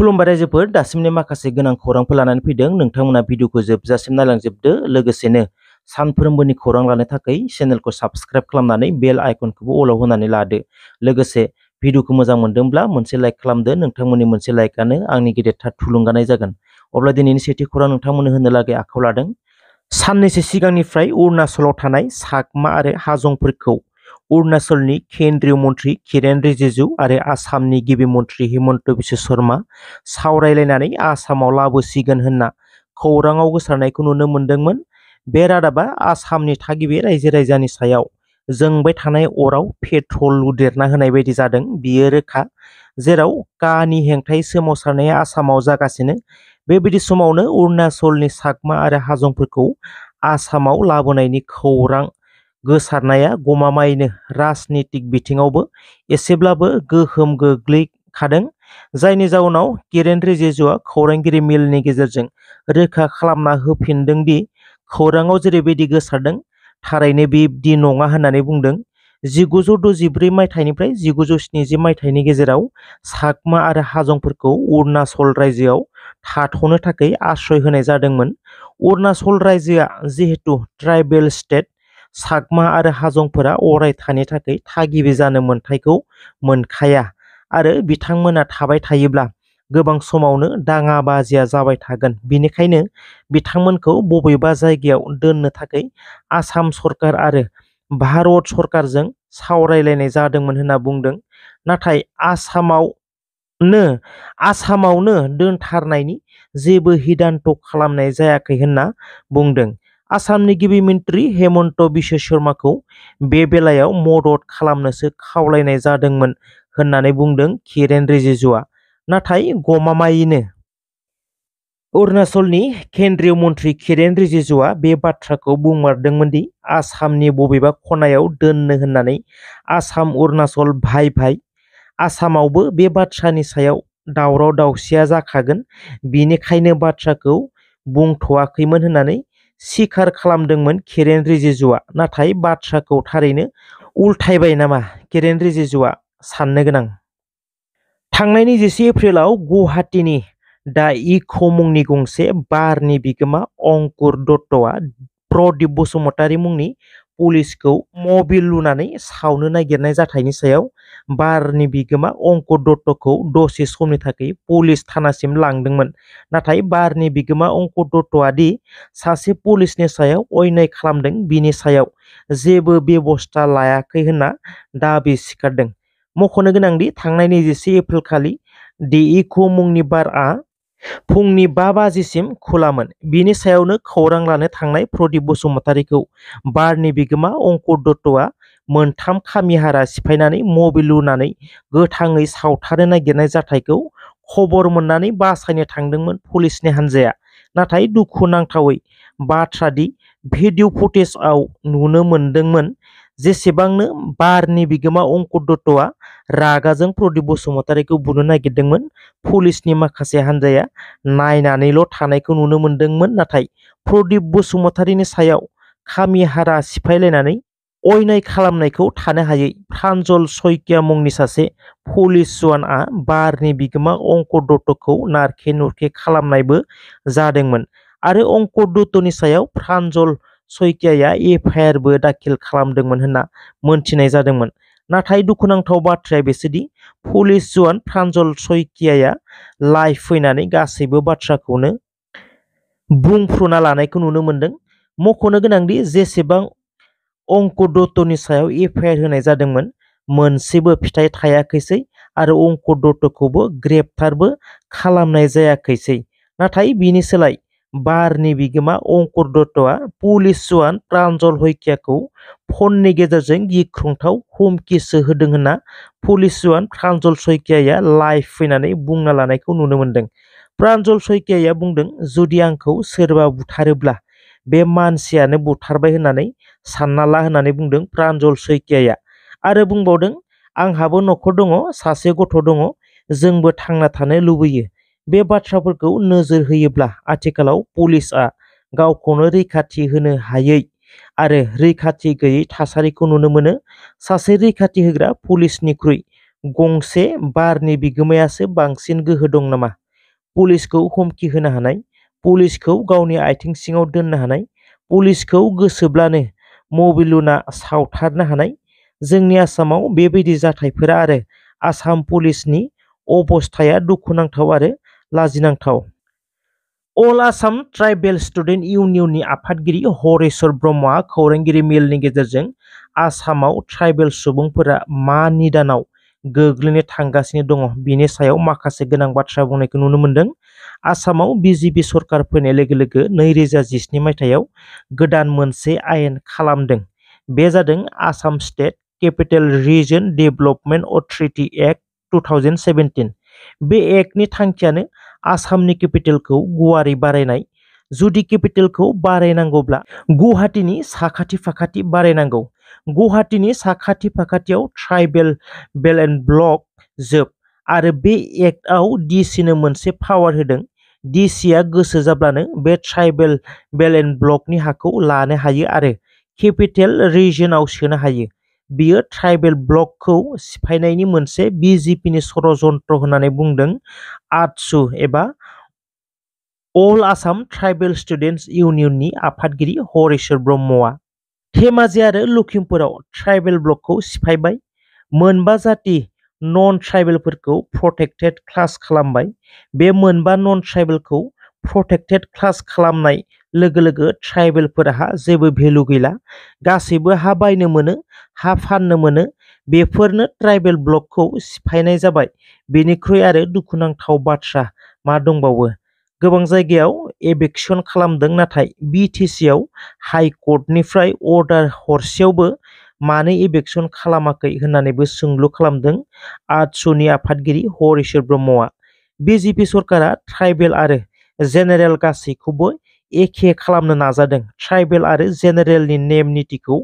खुलुमबाय रायजोफोर दासिमनि माखासे गोनां खौरांफोर लानानै फैदों नोंथांमोना भिडिअखौ जोबजासिम नायलांजोबदो लोगोसेनो सानफ्रोमबोनि खौरां लानो थाखाय चेनेलखौ साबस्क्राइब खालामनानै बेल आइकनखौबो अलाव होनानै लादो लोगोसे भिडिअखौ मोजां मोनदोंब्ला मोनसे लाइक खालामदो नोंथांमोननि मोनसे लाइकआनो आंनि गेदेरथार थुलुंगानाय जागोन अब्ला दिनैनि सेथि खौरां नोंथांमोननो होनो लागै आखायाव लादों साननैसो सिगांनिफ्राय अरुणाचलाव थानाय साकमा आरो हाजंफोरखौ अरुणाचलनि केन्द्रीय मन्थ्रि किरेन रिजिजु आरो आसामनि गिबि मन्थ्रि हिमन्त बिश्व शर्मा सावरायलायनानै आसामाव लाबोसिगोन होनना खौराङाव गोसारनायखौ नुनो मोन्दोंमोन। बे रादाबा आसामनि थागिबि रायजो राजानि सायाव जोंबाय थानाय अराव पेट्रल लुदेरना होनाय बायदि जादों। बियो रोखा जेराव कानि हेंथायै सोमावसारनाया आसामाव जागासिनो बेबायदि समावनो अरुणाचलनि साकमा आरो हाजंफोरखौ आसामाव लाबोनायनि खौरां गोसारनाया गमामायैनो राजनीतिक बिथिङावबो एसेब्लाबो गोहोम गोग्लैखादों जायनि जाउनाव किरेन रिजिजुआ खौरांगिरि मेलनि गेजेरजों रोखा खालामना होफिनदों दि खौराङाव जेरैबायदि गोसारदों थारैनो बिब्दि नङा होननानै बुंदों। 1964 मायथाइनिफ्राय 1970 मायथाइनि गेजेराव साकमा आरो हाजंफोरखौ अरुणाचल रायजोआव थाथ'नो थाखाय आश्रय होनाय जादोंमोन। अरुणाचल रायजोआ जिहेतु ट्राइबेल स्टेट साकमा आरो हाजंफोरा अरायथानि थाखाय थागिबि जानो मोन्थायखौ मोनखाया आरो बिथांमोना थाबाय थायोब्ला गोबां समावनो दाङाबाजिया जाबाय थागोन बेनिखायनो बिथांमोनखौ बबेबा जायगायाव दोननो थाखाय आसाम सरकार आरो भारत सरकारजों सावरायलायनाय जादोंमोन होनना बुंदों। नाथाय आसामावनो दोनथारनायनि जेबो हिदान्त खालामनाय जायाखै होनना बुंदों। आसामनि गिबि मन्थ्रि हिमन्त बिश्व शर्माखौ बे बेलायाव मदद खालामनोसो खावलायनाय जादोंमोन होननानै बुंदों किरेन रिजिजुआ। नाथाय गमामायैनो अरुणाचलनि केन्द्रीय मन्थ्रि किरेन रिजिजुआ बे बाथ्राखौ बुंमारदोंमोन दि आसामनि बबेबा खनायाव दोननो होननानै आसाम अरुणाचल भाइ भाइ आसामावबो बे बाथ्रानि सायाव दावराव दावसिया जाखागोन बेनिखायनो बाथ्राखौ बुंथ'वाखैमोन होननानै स्वीकार खालामदोंमोन किरेन रिजिजुआ। नाथाय बाथ्राखौ थारैनो उल्थायबाय नामा किरेन रिजिजुआ साननो गोनां। थांनाय 21 एप्रिलाव गुवाहाटीनि दा इक' मुंनि गंसे बारनि बिगोमा अंकुर दत्तआ प्रदीप बसुमतारी मुंनि पुलिसखौ मबिल लुनानै सावनो नागिरनाय जाथायनि सायाव बारनि बिगोमा अंकुर दत्तखौ दसे समनि थाखाय पुलिस थानासिम लांदोंमोन। नाथाय बारनि बिगोमा अंकुर दत्तआ दि सासे पुलिसनि सायाव अयनाय खालामदों बिनि सायाव जेबो बेबस्था लायाखै होनना दाबि सिखारदों। मख'नो गोनांदि थांनाय 21 एप्रिल खालि दि इक' मुंनि बारआ फुंनि 5 बाजिसिम खुलामोन। बिनि सायावनो खौरां लानो थांनाय प्रदीप बसुमतारीखौ बारनि बिगोमा अंकुर दत्तआ मोनथाम खामि हारा सिफायनानै मबिल लुनानै गोथाङै सावथारनो नागिरनाय जाथायखौ खबर मोननानै बासायनो थांदोंमोन पुलिसनि हान्जाया। नाथाय दुखुनांथावै बाथ्रा दि भिडिअ फुटेजआव नुनो मोन्दोंमोन जेसेबांनो बारनि बिगोमा अंकुर दत्तआ रागाजों प्रदीप बसुमतारीखौ बुनो नागिरदोंमोन पुलिसनि माखासे हान्जाया नायनानैल' थानायखौ नुनो मोन्दोंमोन। नाथाय प्रदीप बसुमतारीनि सायाव खामि हारा सिफायलायनानै अयनाय खालामनायखौ थानो हायै प्रान्जल सइकिया मुंनि सासे पुलिस जवानआ बारनि बिगोमा अंकुर दत्तखौ नारखे नुरखे खालामनायबो जादोंमोन आरो अंकुर दत्तनि सायाव प्रान्जल सइकियाया एफआइआरबो दाखिल खालामदोंमोन होनना मोनथिनाय जादोंमोन। नाथाय दुखुनांथाव बाथ्राया बेसोदि पुलिस जवान प्रान्जल सइकियाया लाइभ फैनानै गासैबो बाथ्राखौनो बुंफ्रुना लानायखौ नुनो मोन्दों। मख'नो गोनांदि जेसेबां अंकुर दत्तनि सायाव एफआइआर होनाय जादोंमोन मोनसेबो फिथाइ थायाखैसै आरो अंकुर दत्तखौबो ग्रेप्तारबो खालामनाय जायाखैसै। नाथाय बिनि सोलाय बारनि बिगोमा अंकुर दत्तआ पुलिस जवान प्रान्जल सइकियाखौ फननि गेजेरजों गिख्रंथाव हुमखिसो होदों होनना पुलिस जवान प्रान्जल सइकियाया लाइभ फैनानै बुंना लानायखौ नुनो मोन्दों। प्रान्जल सइकियाया बुंदों जुदि आंखौ सोरबा बुथारोब्ला बे मानसियानो बुथारबाय होननानै सानना ला होननानै बुंदों प्रान्जल सइकियाया आरो बुंबावदों आंहाबो न'खर दङ सासे गथ' दङ जोंबो थांना थानो लुबैयो। बे बाथ्राफोरखौ नोजोर होयोब्ला आथिखालाव पुलिसआ गावखौनो रैखाथि होनो हायै आरो रैखाथि गैयै थासारिखौ नुनो मोनो। सासे रैखाथि होग्रा पुलिसनिख्रुइ गंसे बारनि बिगोमायासो बांसिन गोहो दं नामा पुलिसखौ हुमखि होनो हानाय, पुलिसखौ गावनि आथिं सिङाव दोननो हानाय, पुलिसखौ गोसोब्लानो मबिल लुना सावथारनो हानाय। जोंनि आसामाव बेबायदि जाथायफोरा आरो आसाम पुलिसनि अबस्थाया दुखुनांथाव आरो लाजिनांथाव। अल आसाम ट्राइबेल स्टुडेन्ट इउनियननि आफादगिरि हरेश्वर ब्रह्मआ खौरांगिरि मेलनि गेजेरजों आसामाव ट्राइबेल सुबुंफोरा मा निदानाव गोग्लैनो थांगासिनो दङ बिनि सायाव माखासे गोनां बाथ्रा बुंनायखौ नुनो मोन्दों। आसामाव बिजेपि सरकार फैनाय लोगो लोगो 2017 मायथाइयाव गोदान मोनसे आयेन खालामदों। बे जादों Assam state capital region development authority act 2017। बे एक्टनि थांखियानो आसामनि केपिटेलखौ गुवारै बारायनाय। जुदि केपिटेलखौ बारायनांगौब्ला गुवाहाटीनि साखाथि फाखाथि बारायनांगौ। गुवाहाटीनि साखाथि फाखाथियाव ट्राइबेल बेल्ट एन्ड ब्लक जोब आरो बे एक्टआव डिसिनो मोनसे पावार होदों। डिसिआ गोसो जाब्लानो बे ट्राइबेल बेल्ट एन्ड ब्लकनि हाखौ लानो हायो आरो केपिटेल रिजनाव सोनो हायो। बियो ट्राइबेल ब्लकखौ सिफायनायनि मोनसे बिजेपिनि षड़यन्त्र होननानै बुंदों आटसु एबा अल आसाम ट्राइबेल स्टुडेन्टस इउनियननि आफादगिरि हरेश्वर ब्रह्मआ। धेमाजि आरो लखिमपुराव ट्राइबेल ब्लकखौ सिफायबाय। मोनबा जाति नन ट्राइबेलफोरखौ प्रटेक्टेड क्लास खालामबाय। बे मोनबा नन ट्राइबेलखौ प्रटेक्टेड क्लास खालामनाय लोगो लोगो ट्राइबेलफोरहा जेबो भेलु गैला। गासैबो हा बायनो मोनो, हा फाननो मोनो। बेफोरनो ट्राइबेल ब्लकखौ सिफायनाय जाबाय। बेनिख्रुइ आरो दुखुनांथाव बाथ्रा मा दंबावो? गोबां जायगायाव एभिक्सन खालामदों, नाथाय बिटिसिआव हाइकर्टनिफ्राय अर्डार हरसेयावबो मानो एभिक्सन खालामाखै होननानैबो सोंलु खालामदों आटसुनि आफादगिरि हरेश्वर ब्रह्मआ। बिजेपि सरकारा ट्राइबेल आरो जेनेरेल गासैखौबो एखे खालामनो नाजादों। ट्राइबेल आरो जेनेरेलनि नेम नितिखौ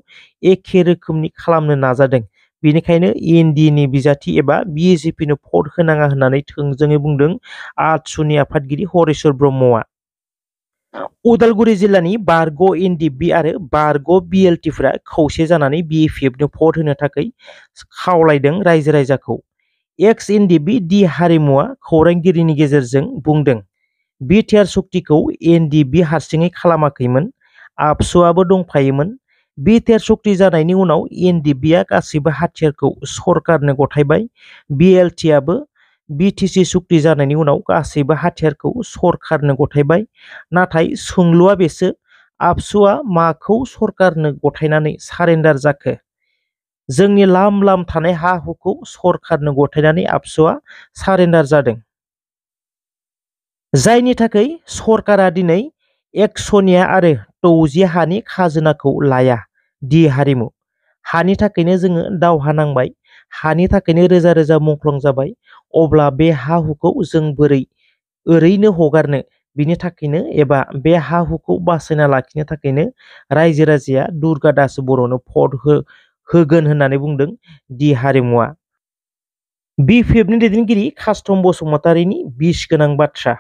एखे रोखोमनि खालामनो नाजादों। बेनिखायनो एनडिएनि बिजाथि एबा बिजेपिनो भट होनाङा होननानै थोंजोङै बुंदों आटसुनि आफादगिरि हरेश्वर ब्रह्मआ। उदालगुरि जिल्लानि बारग' एनडिएफबि आरो बारग' बिएलटिफोरा खौसे जानानै बिएपिएफनो भट होनो थाखाय खावलायदों रायजो राजाखौ। एक्स एनडिएफबि डि हारिमुआ खौरांगिरिनि गेजेरजों बुंदों, बिटिआर सुक्तिखौ एनडिएफबि हारसिङै खालामाखैमोन, आबसुआबो दंफायोमोन। बिटिआर सुक्ति जानायनि उनाव एनडिएफबिआ गासैबो हाथियारखौ सरकारनो गथायबाय। बिएलटिआबो बिटिसि सुक्ति जानायनि उनाव गासैबो हाथियारखौ सरकारनो गथायबाय। नाथाय सोंलुआ बेसो, आबसुआ माखौ सरकारनो गथायनानै सारेन्डार जाखो? जोंनि लाम लाम थानाय हा हुखौ सरकारनो गथायनानै आबसुआ सारेन्डार जादों। जायनि थाखाय सरकारा दिनै एकसनिया आरो 60 हानि खाजोनाखौ लाया। डि हारिमु हानि थाखायनो जोङो दावहा नांबाय, हानि थाखायनो रोजा रोजा मुंख्लं जाबाय। अब्ला बे हा हुखौ जों बोरै ओरैनो हगारनो? बिनि थाखायनो एबा बे हा हुखौ बासायना लाखिनो थाखायनो रायजो राजाया दुर्गा दास बर'नो भट होगोन होननानै बुंदों डि हारिमुआ। बिपिएफनि दैदेनगिरि कास्टम बसुमतारिनि बिस गोनां बाथ्रा।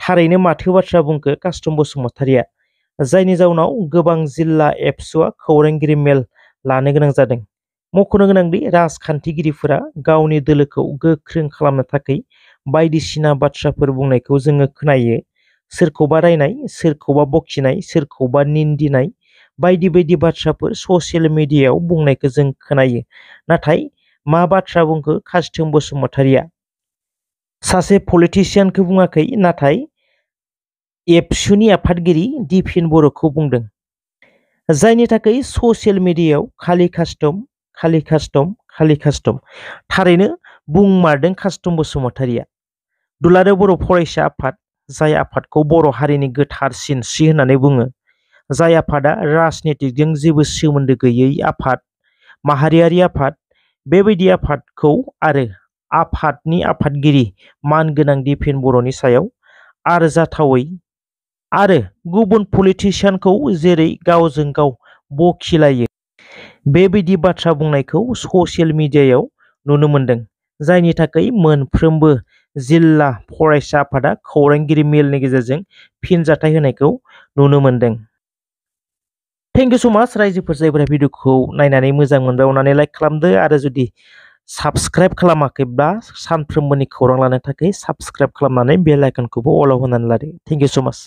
थारैनो माथो बाथ्रा बुंखो कास्टम बसुमतारिया? जायनि जाउनाव गोबां जिल्ला एबसुआ खौरांगिरि मेल लानो गोनां जादों। मख'नो गोनांदि राजखान्थिगिरिफोरा गावनि दोलोखौ गोख्रों खालामनो थाखाय बायदिसिना बाथ्राफोर बुंनायखौ जोङो खोनायो। सोरखौबा रायनाय, सोरखौबा बखिनाय, सोरखौबा निन्दिनाय बायदि बायदि बाथ्राफोर ससियेल मिडियायाव बुंनायखौ जों खोनायो। नाथाय मा बाथ्रा बुंखो कास्टम बसुमतारिया? सासे पलिटिशियानखौ बुङाखै, नाथाय एबसुनि आफादगिरि दिपेन बर'खौ बुंदों। जायनि थाखाय ससियेल मिडियायाव खालि कास्टम, खालि कास्टम, खालि कास्टम। थारैनो बुंमारदों कास्टम बसुमतारिया। दुलाराय बर' फरायसा आफाद, जाय आफादखौ बर' हारिनि गोथार सिनस्रि होननानै बुङो, जाय आफादा राजनितिकजों जेबो सोमोन्दो गैयै आफाद, माहारियारि आफाद, बेबायदि आफादखौ आरो आफादनि आफादगिरि मानगोनां दिपेन बर'नि सायाव आरजाथावै आरो गुबुन पलिटिशियानखौ जेरै गावजों गाव बखिलायो बेबायदि बाथ्रा बुंनायखौ ससियेल मिडियायाव नुनो मोन्दों। जायनि थाखाय मोनफ्रोमबो जिल्ला फरायसा आफादा खौरांगिरि मेलनि गेजेरजों फिनजाथाय होनायखौ नुनो मोन्दों। थेंक इउ सो माच रायजोफोर जायफोरा भिडिअखौ नायनानै मोजां मोनबाय अननानै लाइक खालामदो आरो जुदि साबस्क्राइब खालामाखैब्ला सानफ्रोमबोनि खौरां लानो थाखाय साबस्क्राइब खालामनानै बेल आइकनखौबो अलाव होनानै लादो। थेंक इउ सो माच।